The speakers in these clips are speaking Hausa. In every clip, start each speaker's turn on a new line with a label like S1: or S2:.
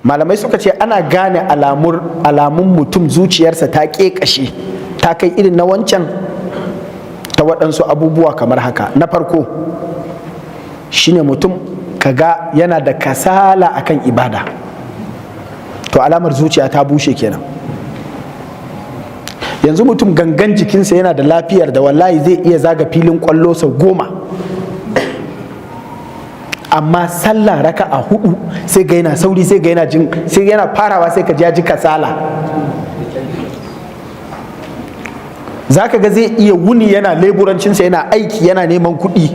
S1: Malamai suka ce ana gane alamun mutum zuciyarsa ta ƙeƙashe, ta kai irin na wancan, ta waɗansu abubuwa kamar haka. Na farko shine mutum kaga yana da kasala akan ibada. To, alamar zuciya ta bushe kenan. Yanzu mutum gangan jikinsa yana da lafiyar da wallahi zai iya zaga filin kwallo sau 10, amma sallah raka'a 4 sai ga yana sauri, sai ga yana jin, sai yana farawa sai ka ji ya ji kasala. Zaka ga zai iya wuni yana leburancinsa, yana aiki, yana neman kuɗi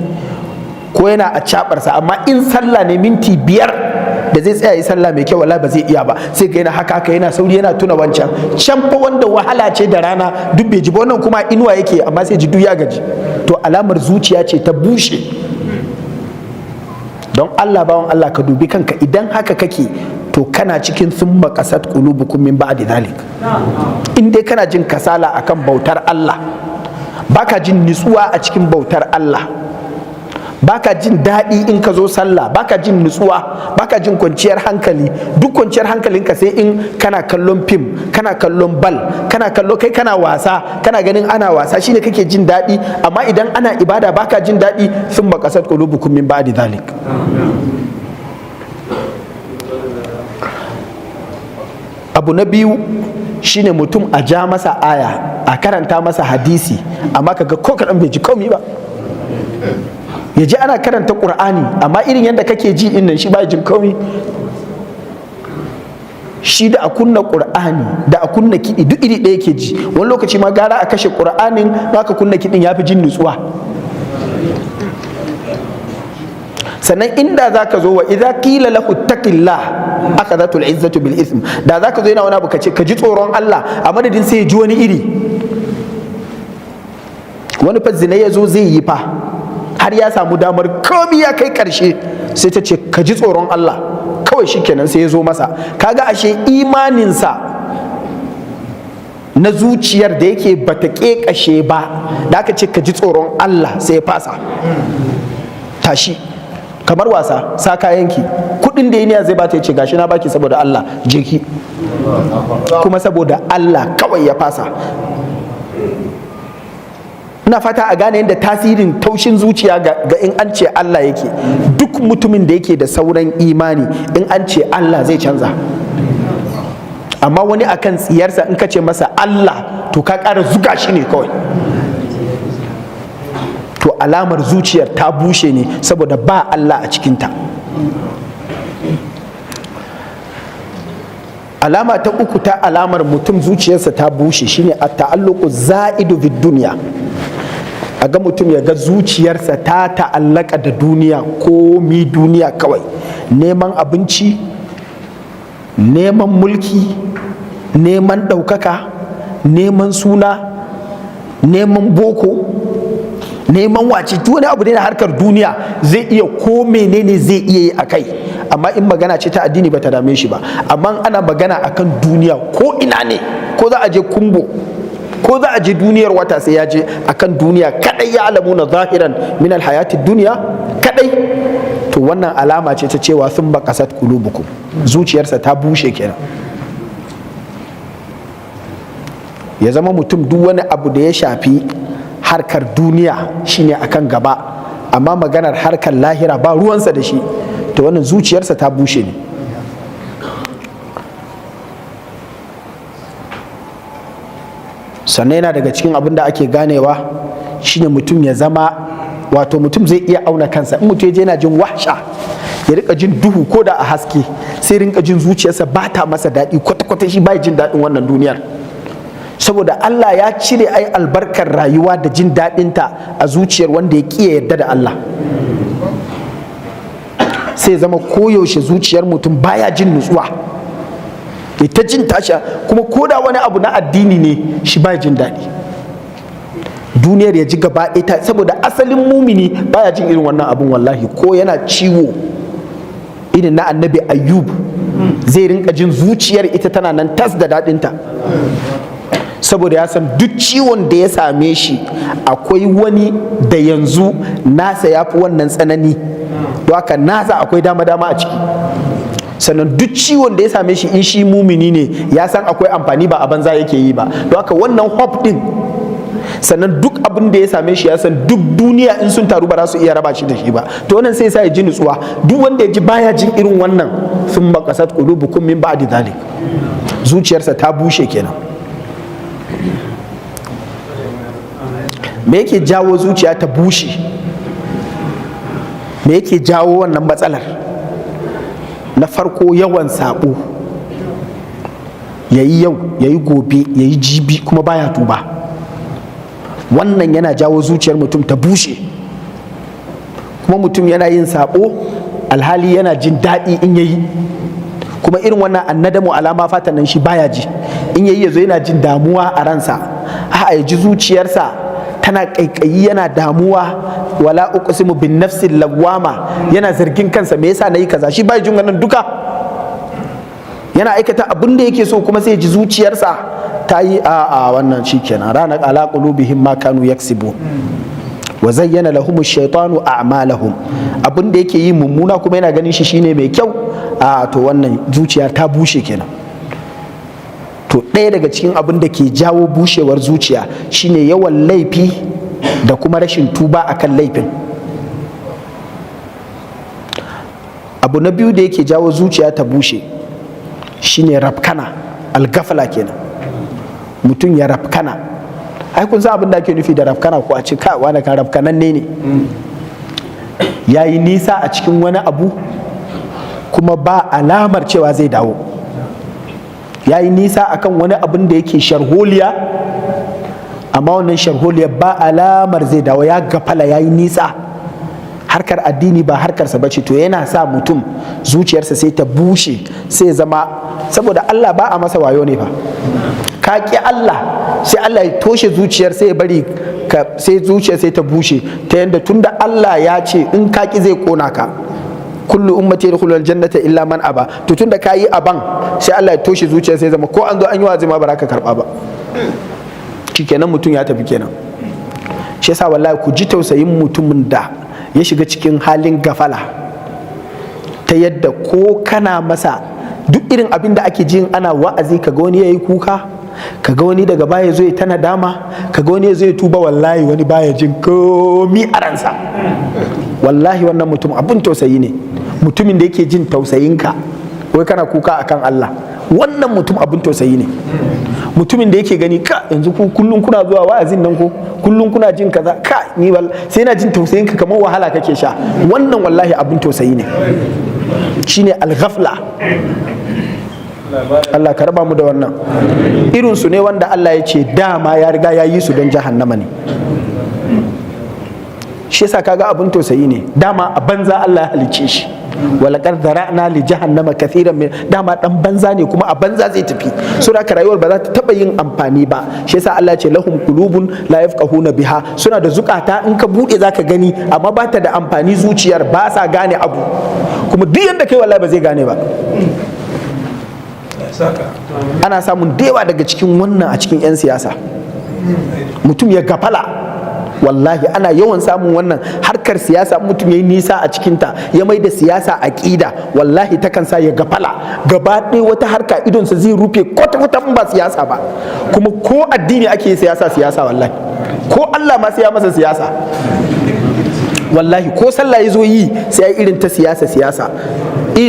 S1: ko yana a cabarsa, amma in sallah ne, minti 5 da zai tsaya yi sallah mai kyau, wallahi ba zai iya ba. Sai ga yana haka haka, yana sauri, yana tuna wancan can fa wanda wahala ce da rana duk bai ji ba, wannan kuma inuwa yake, amma sai ji duk ya gaji. To, alamar zuciya ce ta bushe. Don Allah, bawan Allah, ka dubi kanka. Idan haka kake, to kana cikin ثم قست قلوبكم من بعد ذلك. In dai kana jin kasala akan bautar Allah, baka jin nutsuwa a cikin bautar Allah, baka jin daɗi in ka zo sallah, baka jin nutsuwa, baka jin kwanciyar hankali, duk kwanciyar hankalinka sai in kana kallon fim, kana kallon bal, kana kallo, kai kana wasa, kana ganin ana wasa, shine kake jin daɗi, amma idan ana ibada baka jin daɗi, ثم قست قلوبكم من بعد ذلك. Abu na biyu shine mutum a ja masa aya, a karanta masa hadisi, amma kaga ko kaɗan bai ji komi ba. Ya ji ana karanta Ƙur'ani, amma irin yadda kake ji in nan, shi ba jin komi. Shi da a kunna Ƙur'ani da a kunna kiɗi duk iri ɗaya ke ji. Wani lokaci ma gara a kashe Ƙur'anin ka kunna kiɗin, ya fi jin nutsuwa. Sannan inda za ka zo وإذا قيل له اتق الله أخذته العزة بالإثم, da za ka zo yana wani abu ka ce ka ji tsoron Allah, a madadin sai ya ji wani iri. Wani fa zina ya zo zai yi fa, har ya samu damar, komi ya kai karshe, sai ta ce ka ji tsoron Allah. Kawai shikenan sai ya zo masa. Kaga ashe imaninsa na zuciyar da yake bata kekashe ba, da aka ce ka ji tsoron Allah sai ya fasa. Tashi kamar wasa, sa kayanki. Kudin da ya zai bata, ya ce gashi na baki saboda Allah, je ki. Kuma saboda Allah kawai ya fasa. Ina fata a gane yadda tasirin taushin zuciya ga in an ce Allah yake. Duk mutumin da yake da sauran imani, in an ce Allah zai canza. Amma wani akan tsiyarsa, in ka ce masa Allah, to ka ƙara zuga shi ne kawai. To, alamar zuciyar ta bushe ne saboda ba Allah a cikinta. Alama ta uku ta alamar mutum zuciyarsa ta bushe shine التعلق الزائد بالدنيا. A ga mutum ya ga zuciyarsa ta ta'allaka da duniya, komi duniya kawai, neman abinci, neman mulki, neman ɗaukaka, neman suna, neman boko, neman wace, duk wani abu ne na harkar duniya zai iya, ko menene zai iya yi a kai. Amma in magana ce ta addini, ba ta dame shi ba. Amma ana magana akan duniya, ko ina ne, ko za a je Kumbo, ko za a je duniyar wata, sai ya je. Akan duniya kadai, يعلمون ظاهرا من الحياة الدنيا kadai. To, wannan alama ce ta cewa ثم قست قلوبكم, zuciyarsa ta bushe kenan. Ya zama mutum duk wani abu da ya shafi harkar duniya shine akan gaba, amma maganar harkar lahira ba ruwansa da shi. To, wannan zuciyarsa ta bushe ne. Sannan yana daga cikin abin da ake ganewa shine mutum ya zama, wato mutum zai iya auna kansa. In mutum ya je yana jin وحشة, ya rika jin duhu ko da a haske, sai rinka jin zuciyarsa ba ta masa daɗi kwata-kwata, shi ba jin daɗin wannan duniyar, saboda Allah ya cire ai albarkar rayuwa da jin daɗinta a zuciyar wanda ya ƙi yarda da Allah. Sai zama koyaushe zuciyar mutum baya jin nutsuwa, ya ta jin tashi. Kuma ko da wani abu na addini ne, shi baya jin daɗi. Duniyar ya ji gaba ita, saboda asalin mumini baya jin irin wannan abun. Wallahi ko yana ciwo irin na Annabi Ayyub, zai rinka jin zuciyar ita tana nan tas da daɗinta, saboda ya san duk ciwon da ya same shi, akwai wani da yanzu nasa ya fi wannan tsanani. Don haka nasa akwai dama-dama a ciki. Sannan duk ciwon da ya same shi, in shi mumini ne, ya san akwai amfani, ba a banza yake yi ba. Don haka wannan hope din. Sannan duk abin da ya same shi, ya san duk duniya in sun taru ba za su iya raba shi da shi ba. To wannan sai sa ya ji nutsuwa. Duk wanda ya ji baya jin irin wannan, ثم قست قلوبكم من بعد ذلك, zuciyarsa ta bushe kenan. Me yake jawo zuciya ta bushe? Me yake jawo wannan matsalar? Na farko, yawan sabo. Yayi yau, yayi gobe, yayi jibi, kuma baya tuba. Wannan yana jawo zuciyar mutum ta bushe. Kuma mutum yana yin sabo alhali yana jin daɗi in yayi. Kuma irin wannan الندم على ما فات nan, shi baya ji. In yayi, yazo yana jin damuwa a ransa, a ya ji zuciyarsa tana kaikayi, yana damuwa. ولا أقسم بالنفس اللوامة, yana zargin kansa, me yasa nayi kaza? Shi bai jin wannan duka. Yana aikata abin da yake so, kuma sai ji zuciyarsa ta yi a wannan. Shikenan, ران على قلوبهم ما كانوا يكسبون وزين لهم الشيطان أعمالهم. Abin da yake yi mummuna, kuma yana ganin shi shine mai kyau. A to, wannan zuciya ta bushe kenan. To, ɗaya daga cikin abin da ke jawo bushewar zuciya shine yawan laifi da kuma rashin tuba akan laifin. Abu na biyu da yake jawo zuciya ta bushe shine rafkana, الغفلة kenan. Mutum ya rafkana. Ai kun san abin da ake nufi da rafkana ko? A ce ka wani kan rafkananne ne, ya yi nisa a cikin wani abu kuma ba alamar cewa zai dawo. Ya yi nisa akan wani abin da yake sharholiya, amma wannan sharholiya ba alamar zai dawo. Ya gafala, ya yi nisa, harkar addini ba harkarsa ba ce. To, yana sa mutum zuciyarsa sai ta bushe, sai zama, saboda Allah ba a masa wayo ne fa. Ka ƙi Allah, sai Allah ya toshe zuciyar, sai ya bari ka, sai zuciyar sai ta bushe, ta yanda tunda Allah ya ce in ka ƙi zai kona ka, كل أمتي يدخلون الجنة إلا من أبى, to tunda ka yi aban, sai Allah ya toshe zuciyar, sai zama ko an zo an yi wa'azi ma ba ka karba ba. Shikenan, mutum ya tafi kenan. Shi yasa wallahi ku ji tausayin mutumin da ya shiga cikin halin gafala, ta yadda ko kana masa duk irin abin da ake jin ana wa'azi, kaga wani yayi kuka, kaga wani daga baya zo ya tana dama, kaga wani ya zo ya tuba, wallahi wani baya jin komi a ransa. Wallahi wannan mutum abin tausayi ne. Mutumin da yake jin tausayinka wai kana kuka akan Allah, wannan mutum abin tausayi ne. Mutumin da yake gani ka yanzu ku kullum kuna zuwa wa'azin nan, ko kullum kuna jin kaza, ka ni wal sai na jin tausayin ka kamar wahala kake sha, wannan wallahi abin tausayi ne. Shine الغفلة. Allah ka raba mu da wannan. Irin su ne wanda Allah ya ce dama ya riga ya yi su don jahannama ne. Shi yasa kaga abin tausayi ne. Dama a banza Allah ya halicce shi. ولقد ذرأنا لجهنم كثيرا من, dama dan banza ne, kuma a banza zai tafi. So da rayuwar ba za ta taba yin amfani ba. Shi yasa Allah ya ce لهم قلوب لا يفقهون بها. Suna da zukata, in ka bude zaka gani, amma ba ta da amfani zuciyar, ba sa gane abu. Kuma duk yanda kai, wallahi ba zai gane ba. Ana samun dewa daga cikin wannan a cikin 'yan siyasa. Mutum ya gafala, wallahi ana yawan samun wannan. Harkar siyasa, mutum ya yi nisa a cikinta, ya mai da siyasa aƙida, wallahi takan sa ya gafala gaba ɗaya. Wata harka idonsa zai rufe kwata-kwata in ba siyasa ba. Kuma ko addini ake siyasa siyasa, wallahi ko Allah ma sai ya masa siyasa. Wallahi ko sallah ya zo yi, sai ya irin ta siyasa siyasa.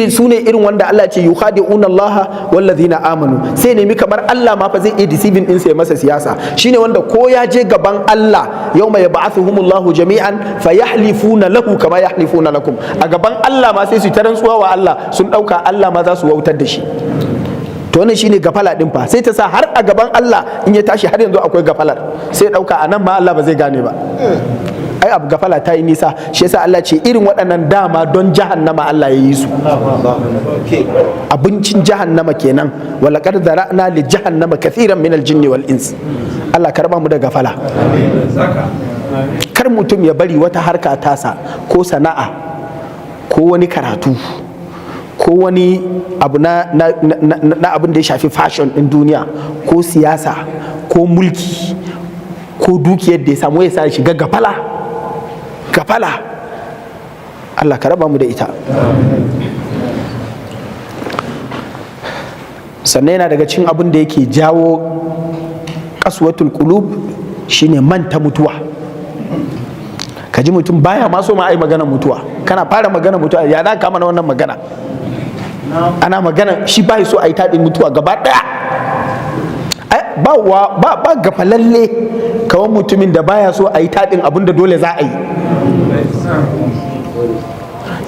S1: Su ne irin wanda Allah ce يخادعون الله والذين آمنوا. Sai nemi kamar Allah ma fa zai iya deceiving din sai masa siyasa. Shine wanda ko ya je gaban Allah, يوم يبعثهم الله جميعا فيحلفون له كما يحلفون لكم, a gaban Allah ma sai su ta rantsuwa wa Allah, sun dauka Allah ma za su wautar da shi. To, wannan shine gafala din fa. Sai ta sa har a gaban Allah in ya tashi, har yanzu akwai gafalar, sai dauka a nan ma Allah ba zai gane ba. Ai abu gafala ta yi nisa. Shi yasa Allah ce irin waɗannan dama don jahannama Allah ya yi su, abincin jahannama kenan. ولقد ذرأنا لجهنم كثيرا من الجن والإنس. Allah ka raba mu da gafala. Kar mutum ya bari wata harka tasa, ko sana'a, ko wani karatu, ko wani abu na abin da ya shafi fashion ɗin duniya, ko siyasa, ko mulki, ko dukiyar da ya samu, ya sa shiga gafala. Gafala, Allah ka raba mu da ita. Sannan yana daga cikin abin da yake jawo قسوة القلوب shine manta mutuwa. Ka ji mutum baya ma so ma ai magana mutuwa. Kana fara magana mutuwa, ya za ka mana wannan magana? Ana magana shi bai so a yi taɗin mutuwa gaba ɗaya. Ba ba ba gafalalle kawai mutumin da baya so a yi taɗin abin da dole za a yi.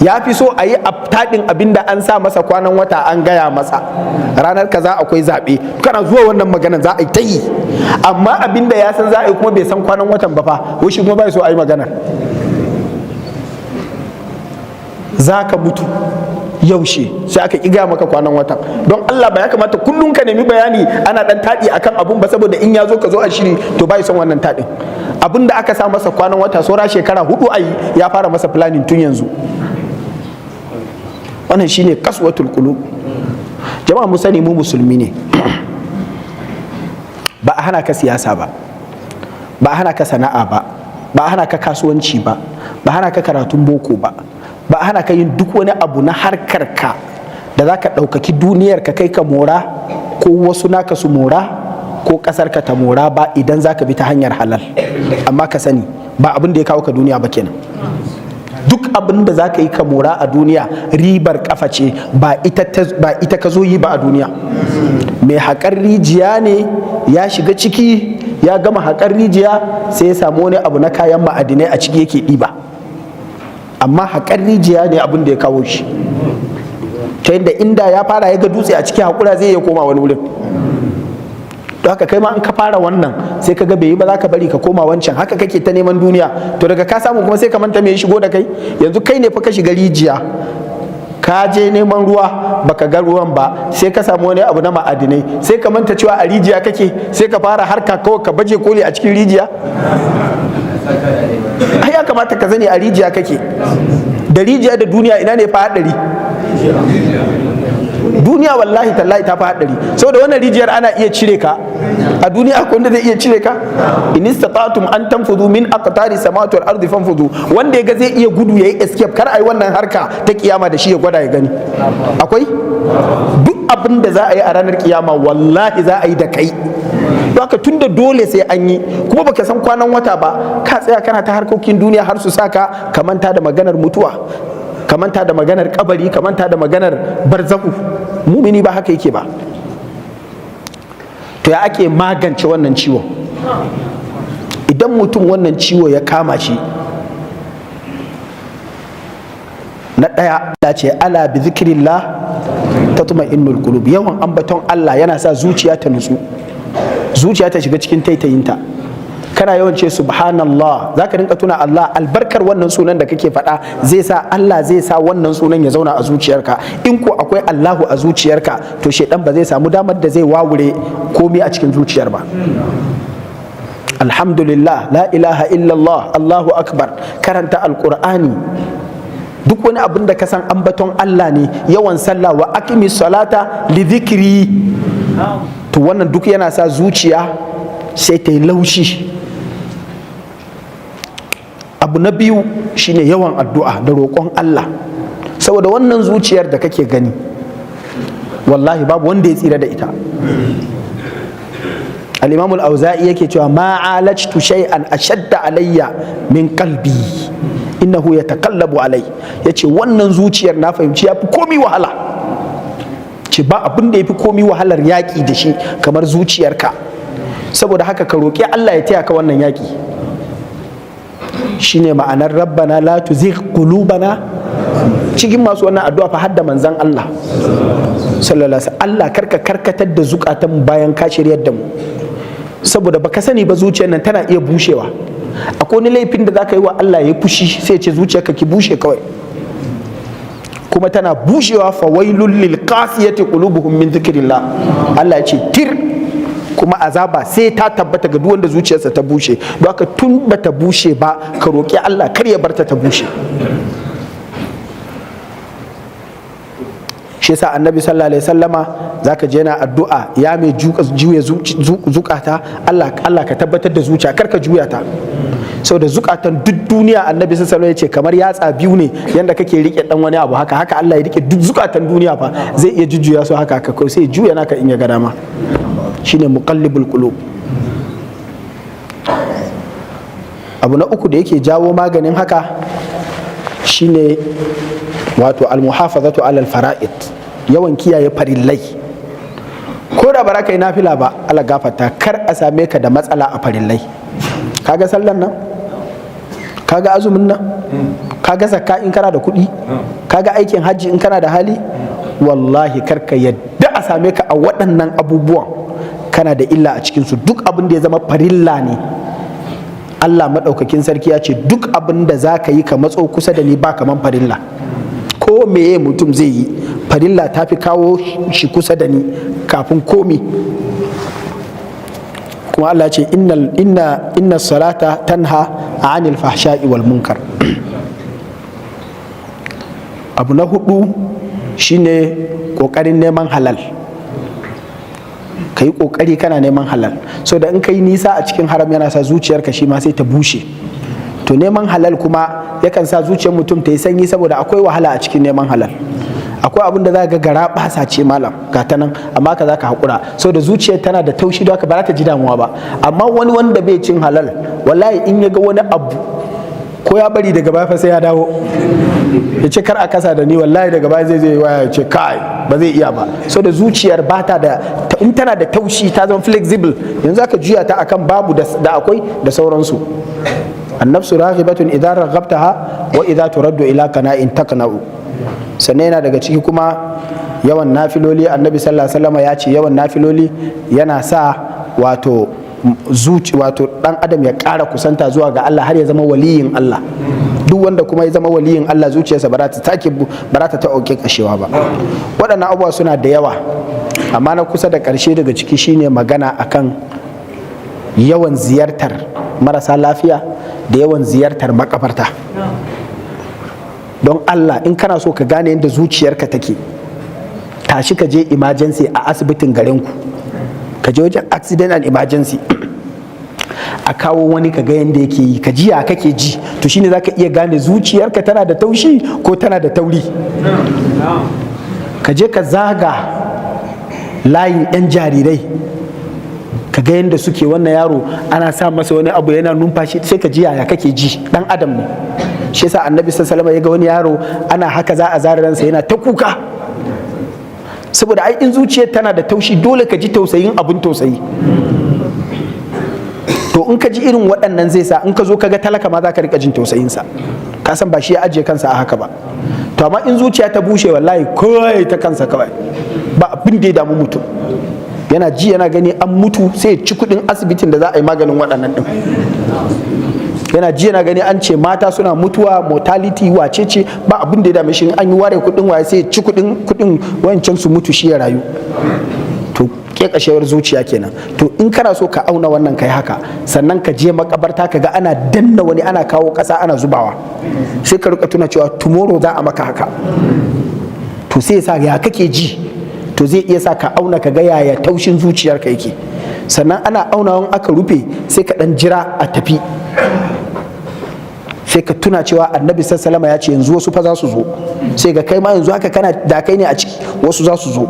S1: Ya fi so a yi taɗin abin da an sa masa kwanan wata, an gaya masa ranar kaza akwai zaɓe. Kana zuwa wannan maganan za a yi ta yi. Amma abin da ya san za a yi kuma bai san kwanan watan ba fa, shi kuma bai so a yi maganar. Za ka mutu yaushe? Sai aka ƙi gaya maka kwanan watan. Don Allah, ba ya kamata kullum ka nemi bayani, ana ɗan taɗi akan abun ba, saboda in ya zo ka zo a shiri? To, bai son wannan taɗin. Abin da aka sa masa kwanan wata saura shekara 4 a yi, ya fara masa planning tun yanzu. Wannan shine قسوة القلوب. Jama'a, mu sani mu musulmi ne. Ba a hana ka siyasa ba, ba a hana ka sana'a ba, ba a hana ka kasuwanci ba, ba a hana ka karatun boko ba, ba a hana ka yin duk wani abu na harkar ka da za ka ɗaukaki duniyar ka, kai ka mora ko wasu naka su mora ko ƙasar ka ta mora ba, idan za ka bi ta hanyar halal. Amma ka sani, ba abin da ya kawo ka duniya ba kenan. Duk abin da za ka yi ka mora a duniya ribar kafa ce, ba ita ka zo yi ba a duniya. Mai haƙar rijiya ne ya shiga ciki, ya gama haƙar rijiya, sai ya samu wani abu na kayan ma'adinai a ciki yake ɗiba. Amma haƙar rijiya ne abin da ya kawo shi, ta yadda inda ya fara ya ga dutse a ciki, haƙura zai iya koma wani wurin. Don haka kai ma in ka fara wannan sai ka ga bai yi ba, za ka bari ka koma wancan. Haka kake ta neman duniya. To, daga ka samu kuma sai ka manta me ya shigo da kai. Yanzu kai ne fa ka shiga rijiya, ka je neman ruwa, baka ga ruwan ba, sai ka samu wani abu na ma'adinai, sai ka manta cewa a rijiya kake, sai ka fara harka kawai, ka baje koli a cikin rijiya. Ai ya kamata ka sani a rijiya kake. Da rijiya da duniya, ina ne fa haɗari? Duniya, wallahi tallahi, ta fi haɗari, saboda wannan rijiyar ana iya cire ka. A duniya akwai wanda zai iya cire ka? إن استطعتم أن تنفذوا من أقطار السماوات والأرض فانفذوا. Wanda ya ga zai iya gudu yayi escape, kar ai wannan harka ta kiyama da shi, ya gwada ya gani. Akwai? Duk abin da za a yi a ranar kiyama, wallahi za a yi da kai. Haka tunda dole sai an yi, kuma baka san kwanan wata ba, ka tsaya kana ta harkokin duniya har su saka ka manta da maganar mutuwa, ka manta da maganar kabari, ka manta da maganar barzahu. Mumini ba haka yake ba. To, ya ake magance wannan ciwon? Idan mutum wannan ciwo ya kama shi, na ɗaya da ce ألا بذكر الله تطمئن القلوب. Yawan ambaton Allah yana sa zuciya ta nutsu, zuciya ta shiga cikin taitayinta. Kana yawan ce subhanallah, za ka rinka tuna Allah. Albarkar wannan sunan da kake faɗa zai sa Allah zai sa wannan sunan ya zauna a zuciyarka. In ko akwai Allahu a zuciyarka, to shaidan ba zai samu damar da zai wawure komai a cikin zuciyar ba. Alhamdulillah, لا إله إلا الله، الله أكبر, karanta alqur'ani, duk wani abin da ka san ambaton Allah ne, yawan sallah, وأقم الصلاة لذكري. To, wannan duk yana sa zuciya sai ta yi laushi. Abu na biyu shine yawan addu'a da roƙon Allah, saboda wannan zuciyar da kake gani, wallahi babu wanda ya tsira da ita. Al-imam al-Auza'i yake cewa: ما عالجت شيئا أشد علي من قلبي إنه يتقلب علي. Yace wannan zuciyar na fahimci yafi komi wahala. Ce ba abin da yafi komi wahalar yaƙi da shi kamar zuciyarka. Saboda haka ka roƙi Allah ya taya ka wannan yaƙi. Shine ma'anar ربنا لا تزغ قلوبنا. Cikin masu wannan addu'a fa hadda manzan Allah sallallahu alaihi wasallam. Allah, karka karkatar da zukatan bayan ka shiryar da mu. Saboda baka sani ba, zuciyar nan tana iya bushewa. Akwai wani laifin da zaka yi wa Allah ya fushi, sai ya ce zuciyarka ki bushe kawai. Kuma tana bushewa. فويل للقاسية قلوبهم من ذكر الله. Allah ya ce tir, kuma azaba sai ta tabbata ga duk wanda zuciyarsa ta bushe. Don haka tun bata bushe ba, ka roƙi Allah kar ya barta ta bushe. Shi yasa Annabi sallallahu alaihi wasallama zaka je yana addu'a: ya mai juya zukata, Allah, Allah ka tabbatar da zuciya, kar ka juya ta. Saboda zukatan duk duniya, Annabi sallallahu ya ce kamar yatsa biyu ne, yanda kake rike dan wani abu haka, haka Allah ya rike duk zukatan duniya fa. Zai iya jujjuya su haka haka kawai, sai juya naka in ya ga dama. Shine muqallibul qulub. Abu na uku da yake jawo maganin haka shine wato almuhafazatu alal fara'id, yawan kiyaye farillai. Ko da ba ka yi nafila ba, Allah gafarta, kar a same ka da matsala a farillai. Kaga sallan nan, kaga azumin nan, kaga zakka in kana da kuɗi, kaga aikin hajji in kana da hali, wallahi kar ka yadda a same ka a waɗannan abubuwan kana da illa a cikinsu. Duk abin da ya zama farilla ne, Allah maɗaukakin sarki ya ce duk abin da za ka yi ka matso kusa da ni ba kaman farilla. Ko meye mutum zai yi, farilla ta fi kawo shi kusa da ni kafin komi. Kuma Allah ce inna salata tanha anil fahsha'i wal munkar. Abu na hudu shine kokarin neman halal. Ka yi kokari kana neman halal, so da in ka yi nisa a cikin haram yana sa zuciyarka shi ma sai ta bushe. To neman halal kuma yakan sa zuciyar mutum ta yi sanyi, saboda akwai wahala a cikin neman halal. Akwai abin da za ga gara basa ce malam ga ta nan, amma ka za ka haƙura saboda zuciyar tana da taushi, don haka ba za ta ji damuwa ba. Amma wani wanda bai cin halal, wallahi in ya ga wani abu ko ya bari, daga baya fa sai ya dawo ya ce kar a kasa da ni. Wallahi daga baya zai zai waya ya ce kai ba zai iya ba, so da zuciyar ba ta da, in tana da taushi ta zama flexible, yanzu aka juya ta akan babu da akwai da sauransu. Annafsu raghibatun idza raghabtaha wa idza turaddu ila qana'in taqna'u. Sannan yana daga ciki kuma yawan nafiloli. Annabi sallallahu alaihi wasallam ya ce yawan nafiloli yana sa wato zuci, wato dan adam ya ƙara kusanta zuwa ga Allah har ya zama waliyin Allah. Duk wanda kuma ya zama waliyin Allah, zuciyarsa ba za ta take, ba za ta taɓa kashewa ba. Waɗannan abubuwa suna da yawa, amma na kusa da ƙarshe daga ciki shine magana akan yawan ziyartar marasa lafiya da yawan ziyartar makabarta. Don Allah, in kana so ka gane yadda zuciyarka take, tashi ka je emergency a asibitin garinku, ka je wajen accident and emergency, a kawo wani, ka ga yadda yake yi, ka ji ya kake ji. To shine zaka iya gane zuciyarka tana da taushi ko tana da tauri. Ka je ka zaga layin 'yan jarirai, ka ga yadda suke. Wannan yaro ana sa masa wani abu yana numfashi, sai ka ji yaya kake ji. Dan adam ne. Shi yasa Annabi sallallahu alaihi ya ga wani yaro ana haka za a zare ransa, yana ta kuka. Saboda ai in zuciyar tana da taushi, dole ka ji tausayin abun tausayi. To in ka ji irin waɗannan, zai sa in ka zo ka ga talaka ma za ka rika jin tausayinsa, ka san ba shi ya ajiye kansa a haka ba. To amma in zuciya ta bushe, wallahi kawai ta kansa kawai, ba abin da ya damu mutum. Yana ji yana gani an mutu, sai ya ci kuɗin asibitin da za a yi maganin waɗannan ɗin. Yana ji yana gani an ce mata suna mutuwa, mortality wace ce, ba abin da ya dame shi. An yi ware kuɗin waye, sai ya ci kuɗin, kuɗin wancan su mutu shi ya rayu. To kekashewar zuciya kenan. To in kana so ka auna wannan, kai haka. Sannan ka je makabarta, ka ga ana danna wani, ana kawo ƙasa ana zubawa, sai ka rika tuna cewa tomorrow za a maka haka. To sai sa ya kake ji. To zai iya sa ka auna ka ga yaya taushin zuciyarka yake. Sannan ana aunawan aka rufe, sai ka dan jira a tafi, sai ka tuna cewa Annabi sallallahu ya ce yanzu wasu fa za su zo. Sai ga kai ma yanzu haka kana da kai ne a ciki, wasu za su zo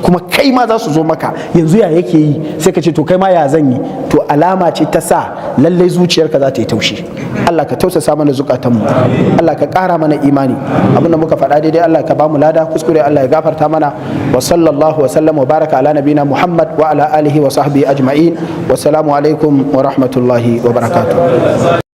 S1: kuma kai ma za su zo maka. Yanzu ya yake yi? Sai ka ce to kai ma ya zan yi? To alama ce ta sa lallai zuciyarka za ta yi taushi. Allah ka tausasa mana zukatanmu, Allah ka ƙara mana imani. Abinda muka faɗa daidai, Allah ka bamu lada. Kuskure, Allah ya gafarta mana. Wa sallallahu wa sallam wa baraka ala nabina Muhammad wa ala alihi wa sahbihi ajma'in. Wassalamu alaikum wa rahmatullahi wa barakatuh.